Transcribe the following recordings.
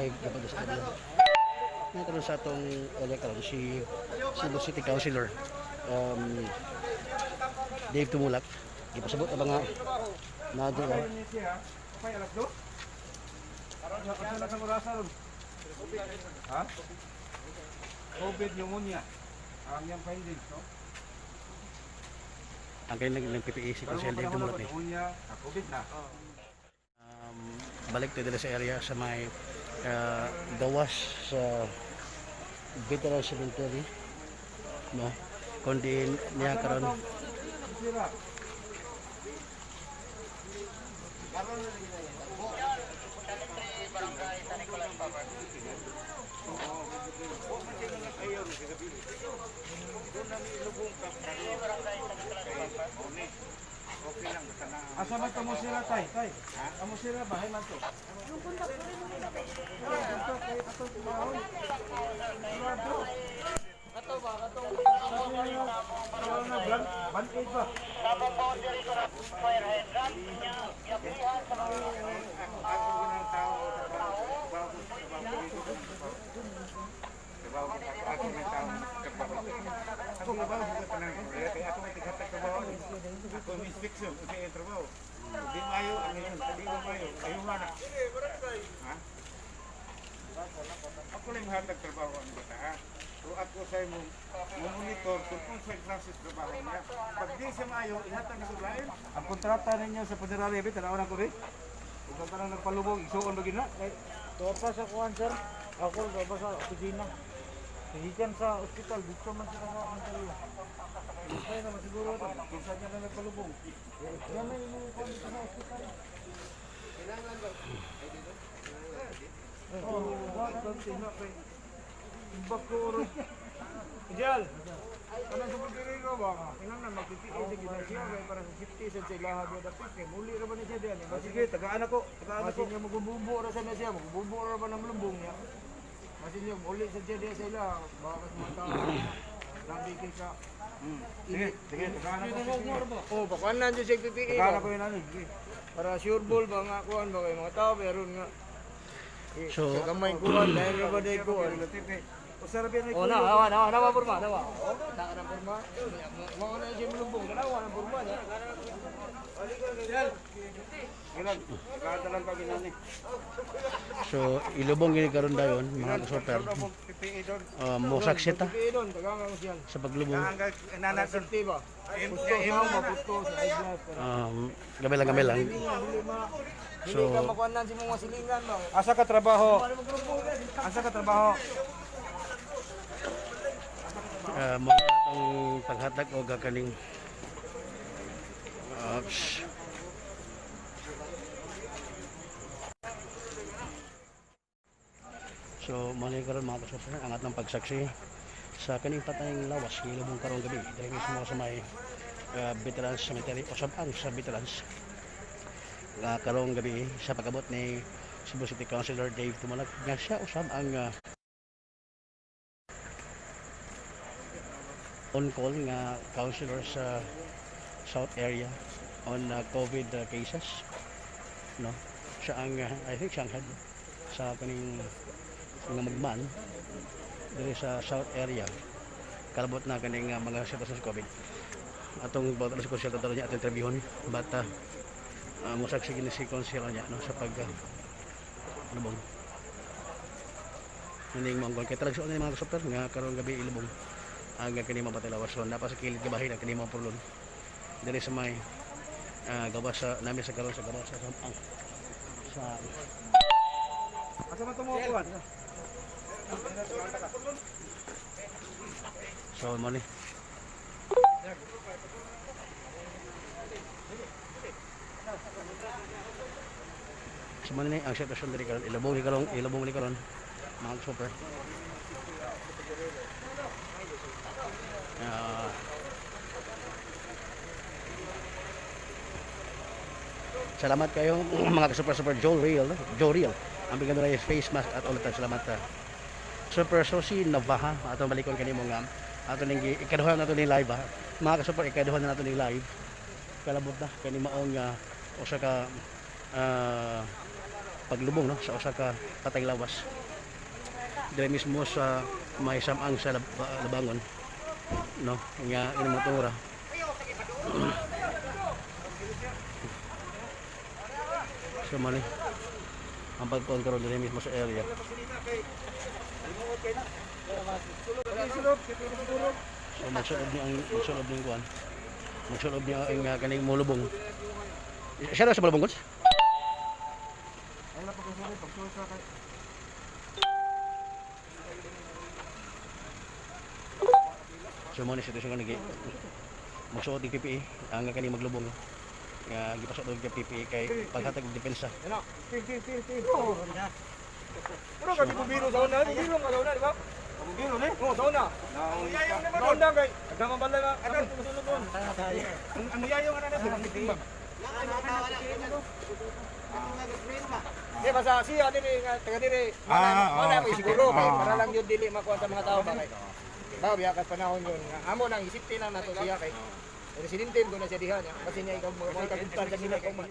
5 dapat sa area. Na karon sa atong area karon si Cebu City Councilor Dave Tumulak. Gipasabot ang mga na dira. Okay, alas 2? Ano na sa orasa ron? Ha? COVID pneumonia. Ang iyang findings, no? Ang kanyang nag PPA si Councilor Dave Tumulak ni. Pneumonia, COVID na. Balik tayo dito sa area sa may gawas sa Veteran Cemetery, no, kundi niya karon. Sira. Asa man ka mo sila tay? Tay. Amo sila bahay man to. Ato ba katong na blan band-aid ba? Ako trabaho sa tanang kaya ako may tighatag trabaho. Ako may inspection sa iyong trabaho. Di mayo ang iyon, di mayo. Ayo na. Ha? Ako lang mahatag trabaho ang bata ha. So ako sa imo monitor kung unsa klase trabaho niya. Pag di siya maayo, ihatag na sa lain. Ang kontrata ninyo sa Punerary, tanaw na ko be. Ug ang tanang nagpalubong igsuon ba gina? Kay Topa sa kuan, sir. Ako topa sa opisina. Gikan sa ospital dito man sila sa Ontario. kaya naman siguro to. Kinsa niya na nagpalubong. Yan na yung kuan dito sa ospital. Oh, na kay Bakuro. Jal. Kanang sa pagdiri ko ba? Kinahanglan magpipiil sa gina siya kay para sa safety sa ilaha diya dapit kay muli ra ba ni siya diyan. Sige, tagaan ako, tagaan ako. Masin niya magbububo ra sa na siya, magbububo ra ba ng lubong niya. Masin niya muli sa siya diya sa ilaha, baka sa mga tao. Grabe kay ka. Sige, sige, tagaan ako. Oh, pakuan na siya PPE Tagaan ba? ako yun ano. Sige. Para sure ball ba nga kuan ba kay mga tao meron nga. Eh, So- sa gamay kuan dahil ra ba day kuan. Usa ra biya Oh na, awa na, nawa porma, nawa. Oh, ta ka ng porma. Mao na siya mulubong, nawa ng porma niya. Gilan, tagaan lang ka ginani. So ilubong gini karon dayon mga super. PPE doon. Mosaksi ta PPE doon, tagangan ko siya. sa paglubong. Ang nana doon. Safety ba? Pusto sa ba, pusto sa eyeglass. Gamay lang. Dili So- ka makuanan si mga silingan ba? Asa ka trabaho? Asa ka trabaho? Mo atong paghatag og kaning Oops. So, mali karon mga kasopher, ang atong pagsaksi sa kaning patayng lawas gilubong karong gabi diri mismo sa may Veterans Cemetery o ang sa Veterans karong gabi sa pag-abot ni Cebu City Councilor Dave Tumalag nga siya usab ang on call nga councilor sa South area on COVID cases, no? Siya ang I think siya ang head sa kaning nga magman diri sa South area kalabot na kaning mga sitwasyon sa COVID. Atong bawat sa konsyel tadalo niya atong interviewon, but mosaksi gini si konsyel niya, no, sa pag lubong naning mga kay talag ni mga super nga karong gabi ilubong ang kini mga patilawas. So napa sa kilid gabahin ang kini mga purlon diri sa may gawas sa namin sa karon sa gawas sa ang sa Asa man tumo kuan? So mo ni so mo ni ang sitwasyon diri karon, ilubong ni karon mga super. Salamat kayo mga super super Joe Real, Joe Real. Ang bigyan nila face mask at ulit salamat. Super Sosi Navaha atong balikon kanimo nga ato ning ikaduha na to ni live ha. Mga ka-super, ikaduha na nato ni live. Kalabot na kani maong usa ka paglubong, no, sa usa ka patay lawas dire mismo sa may samang sa Labangon, no, nga ini mga tungura. So mali ang pagkuan karon dire mismo sa area. So magsuob niya ang magsuob ning kuan. Magsuob niya ang kaning mulubong. Siya ra sa mulubong goods? Ay la pagkasulod, pagsulod sa kay. So mo ni sitwasyon nga nagi magsuot og PPE ang kaning maglubong nga gipasuot og PPE kay paghatag og depensa. Ano? Ting ting ting ting. Pero kami bubiro sa una, bubiro ka sa una, di ba? Bubiro ni. Oo, sa una. Naunda kay nagdamang balay na. Ano sulod doon? Ang yayo nga na sa timbang. Di basta siya diri nga taga diri. Wala mo siguro kay para lang yun dili makuha sa mga tao ba kay. Ba biya ka panahon yun. Amo nang isipin lang nato siya kay residente ko na siya diha niya kasi niya ikaw mga kaguntan sa sila ikaw man.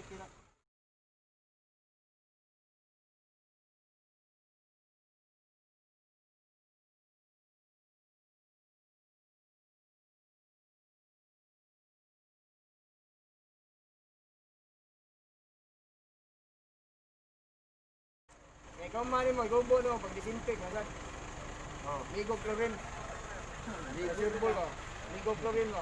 Ikaw man mo, ikaw mo pag disinfect agad. Oh, ligo chlorine. Ligo ba? Ligo chlorine ba?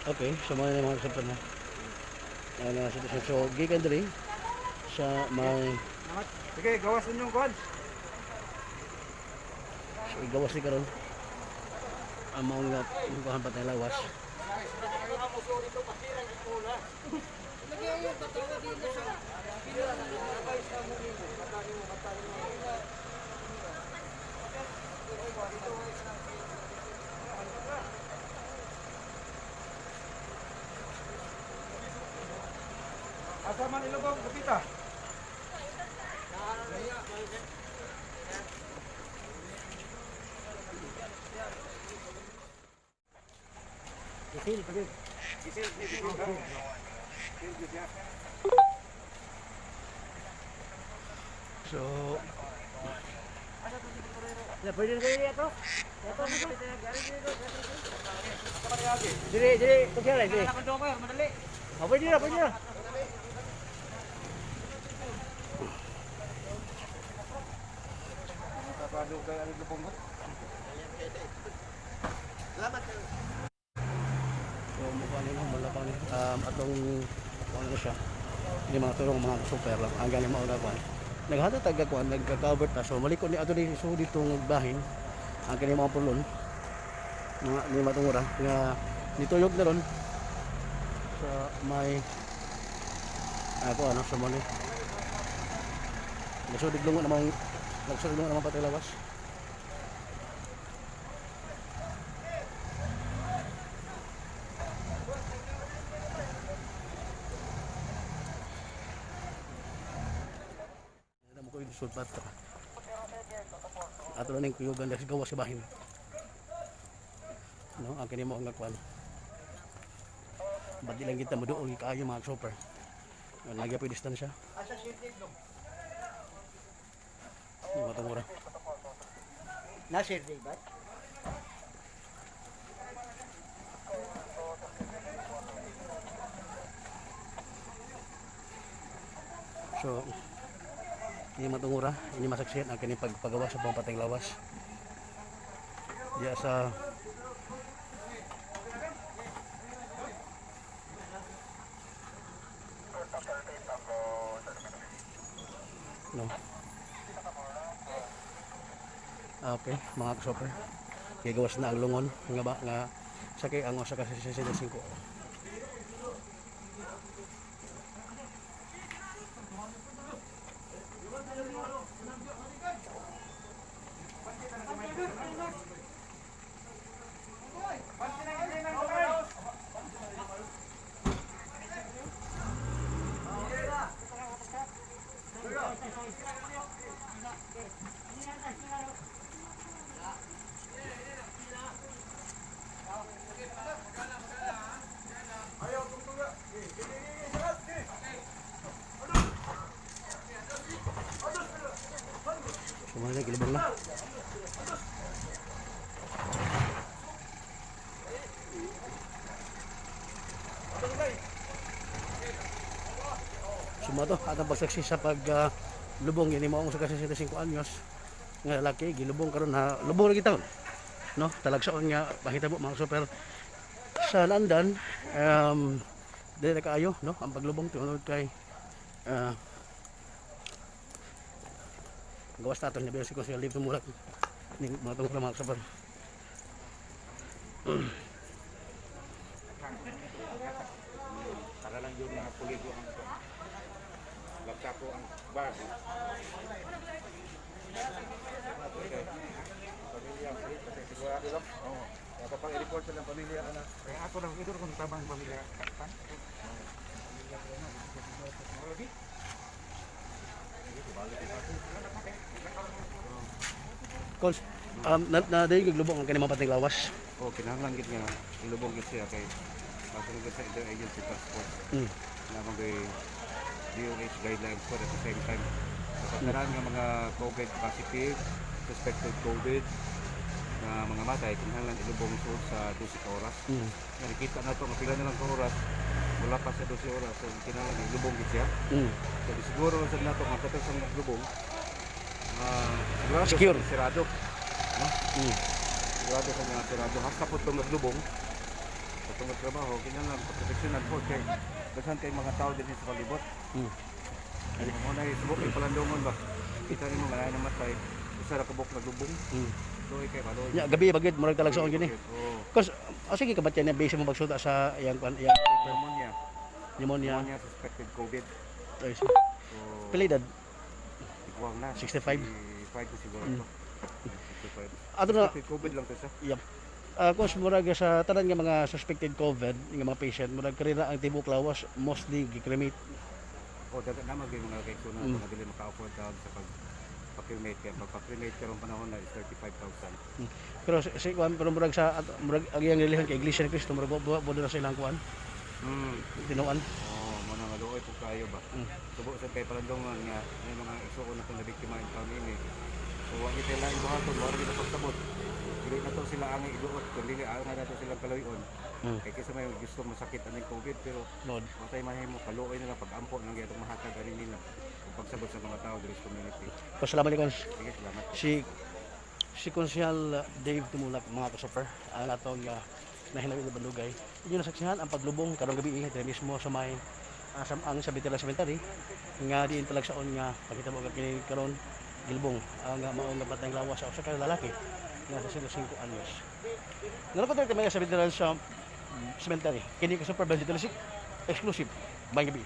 Okay, so mga na mga kasabtan na. Ano sitwasyon. So gikan diri sa may Sige, gawas ninyong kuan. So igawas ni karon ang maong nga kuhan patay lawas. Asa man ilubong kapita? So Diri, diri, kuya lang, diri. Oh, pwede na, pwede na. Kapado kay arig lubong ko. So mukha nila mula pa ni atong kuan na siya. Hindi mga turong mga super lang ang galing mauna kuan. Naghatag taga kuan nagka-cover ta, so malikot ni ato ni so dito ng bahin ang kani mga pulon mga ni matungura nga nituyog na ron sa may ako ano sa mali. Nagsudig lungo namang nagsudig lungo namang patay lawas. Alam mo ko yung sulpat ka. Ato na ning kuyugan dahil gawas sa bahin. No, ang kini mo ang kuan. Badi lang kita moduol kaayo mga super. Lagi pa yung distansya. Yung matungura. Nasir, di ba? So, ini matungura, ini masaksihan ang kining pagpagawa sa pampatay lawas. Diya sa no. Okay, mga kasopper. Gigawas na ang lungon nga ba nga sakay ang usa ka 65. Kumana gilubong na. Sumato at ang pagsaksi sa pag lubong ini mo ang sa 65 anyos nga lalaki gilubong karon ha, lubong ra gitaon, no, talagsaon nga pahitabo, mga super, sa London. Dili na kaayo, no, ang paglubong tungod kay gawas nato ni Besi ko siya live tumulak ni mga tungkol, mga super. Para lang yun mga puligo ang laptop ko ang bag. Pamilya, kasi sigurado lang. Oo. Dapat pang i-report sa lang pamilya ana. Kaya ako lang ito kung tabang pamilya. Pan. Cons, na dahil giglubong ang kanimang pating lawas. Oh, kinahanglan gid nga ilubong gid siya kay masunod sa interagency task force. Na kay DOH guidelines for at the same time. Sa tanan nga mga COVID positive, suspected COVID na mga matay, kinahanglan ilubong sulod sa 12 ka oras. Nga nakita na to nga pila na lang ka oras, wala pa sa 12 oras, so kinahanglan ilubong gid siya. So di siguro sa nato nga katong sa naglubong, sigurado Secure. Sirado. No? Sigurado sa mga sirado. Hasta po itong naglubong, itong nagtrabaho, kinahanglan proteksyonan po kay daghan kay mga tao din sa palibot. Ay mo na subok ay palandongon ba. Kita nimo nga naay namatay, usa ra ka buok naglubong. Doy kay maloy. Ya, gabi bagid murag talagsaon gini. Oo. Cause sige ka ba tiyan base mo pagsuta sa iyang kwan, iyang Pneumonia. pneumonia. Pneumonia suspected COVID. Ay, so, So, pila edad? iguang na. 65? 65 ko siguro to. 65. Ato na Suspected COVID lang to siya. Yep. Kung murag sa tanan nga mga suspected COVID nga mga patient, murag karira ang tibok lawas mostly gi-cremate. O daga na maging mga kaigsunan na dili maka-afford tawag sa pag pa-cremate kay pag pa-cremate karong panahon na is 35,000. Pero si kuan, pero murag sa murag ang iyang relihiyon kay Iglesia ni Cristo, murag bo na sa ilang kuan, tinuan. Oh, mo na nga luoy pud kayo ba. Subo sa kay palandongan nga may mga igsuon na itong nabiktima in family. So wa gid laing buhaton, wa gid pagtabot. Dili na to sila ang iduot kun dili ang na to silang kaluy-on. Kay kaysa may gusto masakit aning COVID pero Lord. matay mahimo kaluoy na lang pag-ampo nang gyud mahatag ani nila ug pagsabot sa mga tao diri sa community. Pasalamat ni Cons. Sige, salamat. Si si Konsyal Dave Tumulak, mga kasoper, ang atong nahinawi na bandugay. Inyo nasaksihan ang paglubong karong gabi diri mismo sa may samang sa Bitela Cemetery nga diin talagsaon nga pakita mo kini karon gilbong ang maong nga batang lawas sa usa ka lalaki nga 65 anyos. Nalakot diri kami sa Bitela sa Cemetery. Kini ka Super Benji exclusive. May gabi.